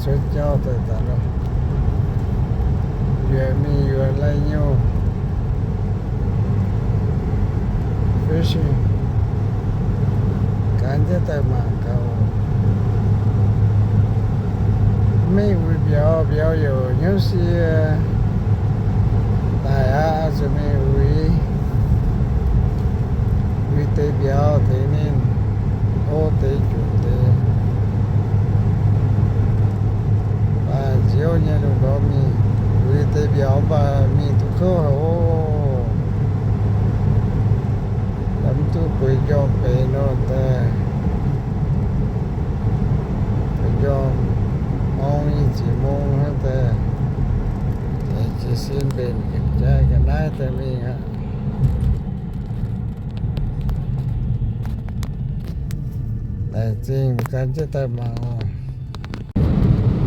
Cuotv jauv daaih daaih lo, yuoqc mingh yuoqc lai nyouh, fishing, gan jienv daaih mangc gaax oc. Mingh uix mbiauz, mbiauz youc hnyouv sie daic aqv, zuqc mingh uix, uix deix mbiauz tengx ninh, o deix juqc deix. Maaih nziouv nyei lungh ndorm mingh uix deix mbiauz mv baac mingh duqv kouv haic oc. Mv duqv bueix njormh benx nor daaih, bueix njormh morng nyei ziepc mong hnangv daaih, jiez sin mbenc jaa ga'naaiv daaih mingh aqv. Laengz zingh gan jienv daaih mangc oc.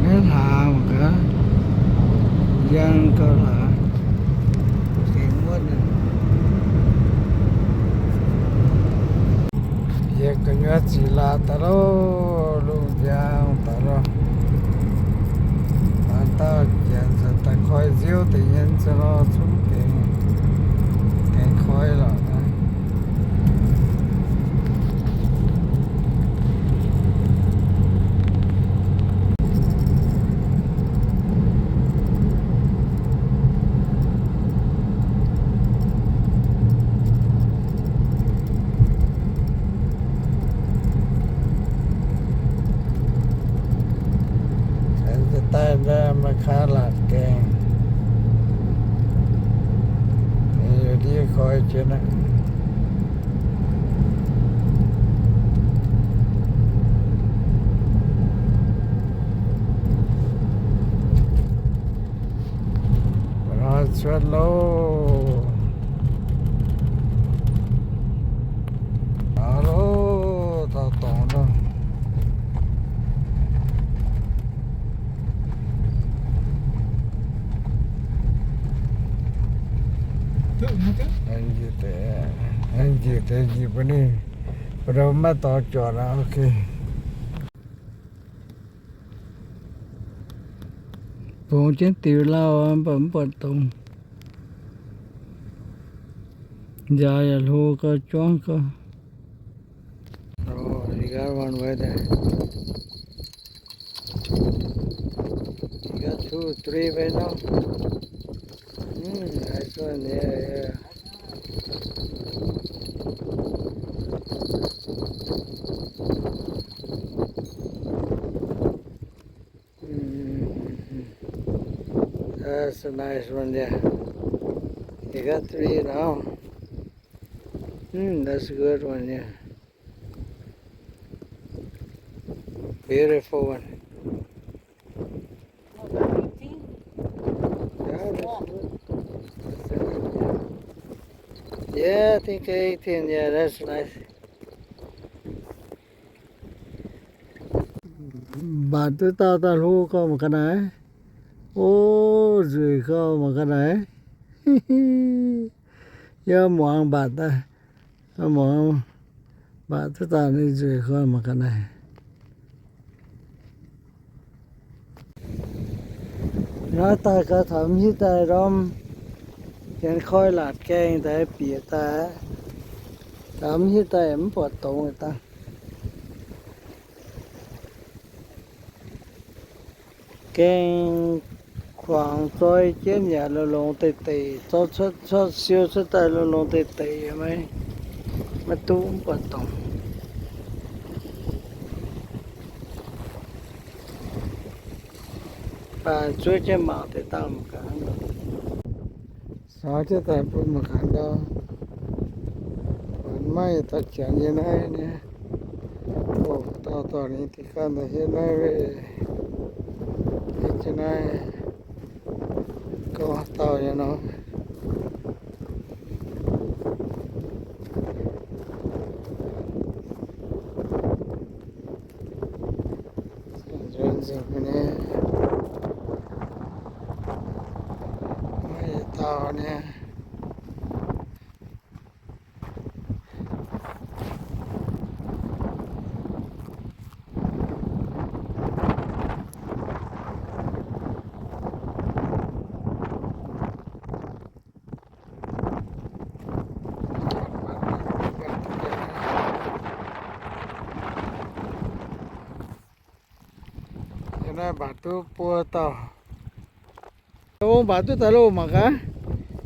Naaiv hlaax mangc gaax, njang gauh hlaax, gengh muotv. Yie gu'nyuoz ziqc laatc daaih loh, lungh njang daaih loh. Daaih dauh janx daaih koi nziouv deix nyei za'gengh zungv gengh, gengh koi lorqc. Aengx daaih daaih maaih kaa laatc gaengh, aengx ndiev koi jienv aqv. Cuotv loh. Aav loh, taux dorngx loh. Njiec deix, njiec deix njiec bun ninh, bun ninh maiv dorngx juangc aqv, ok. Bungx jienv diux lauh mv baac mv buatc dongz. Nziaaux yaac hlo gau, juangv gau. Oh, you got one right there. You got two, three right now. Mm, nice one, yeah, yeah. Mm, that's a nice one, yeah. You got three now. Mm, that's a good one, yeah. Beautiful one. Yeah, that's good. That's a good one. Yeah, I think eighteen, yeah, that's nice. Mbatc duqv dauh daaih hlo gau mangc ga'naaiv. O, nzueic gau mangc ga'naaiv. Yie muangx mbatc daaih, muangx mbatc duqv dauh ninh nzueic gau mangc ga'naaiv. Naaiv daaih gaax taux mv hiuv daaih ndorm, janx koi laatc gaengh daaih bieqc daaih, taux mv hiuv daaih mv buatc dongz daaih. Gaengh kuangx zoi jienv yaac longx-longx deic-deic, zorqv cuotv, zorqv siou cuotv daaih longx-longx deic-deic, maiv, maiv duqv mv buatc dongz. Baac zuov jienv mangc deix dangh mangc gaax. Saaux jienv daaih bun mangc gaax ndau. Maiv maaih dauh janx yiem naaiv nyei. O, dauh dorh ninh deix ganh daaih hietv naaiv weic, hietv jienv naaiv gorngv dauh nyei nor. Nzuonx nzengc nyei, maiv yietc dauh nyei. Naaiv mbatc duqv buo dauh. Mbatc duqv daaih loh mangc gaax.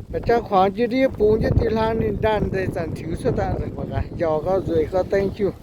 Mbatc jangv kuangx jienv ndiev bung jienv diuh hlang ninh ndaanh deix zanc tiux cuotv daaih mangc gaax, njorc gau, nzueic gau, dengv jiuh.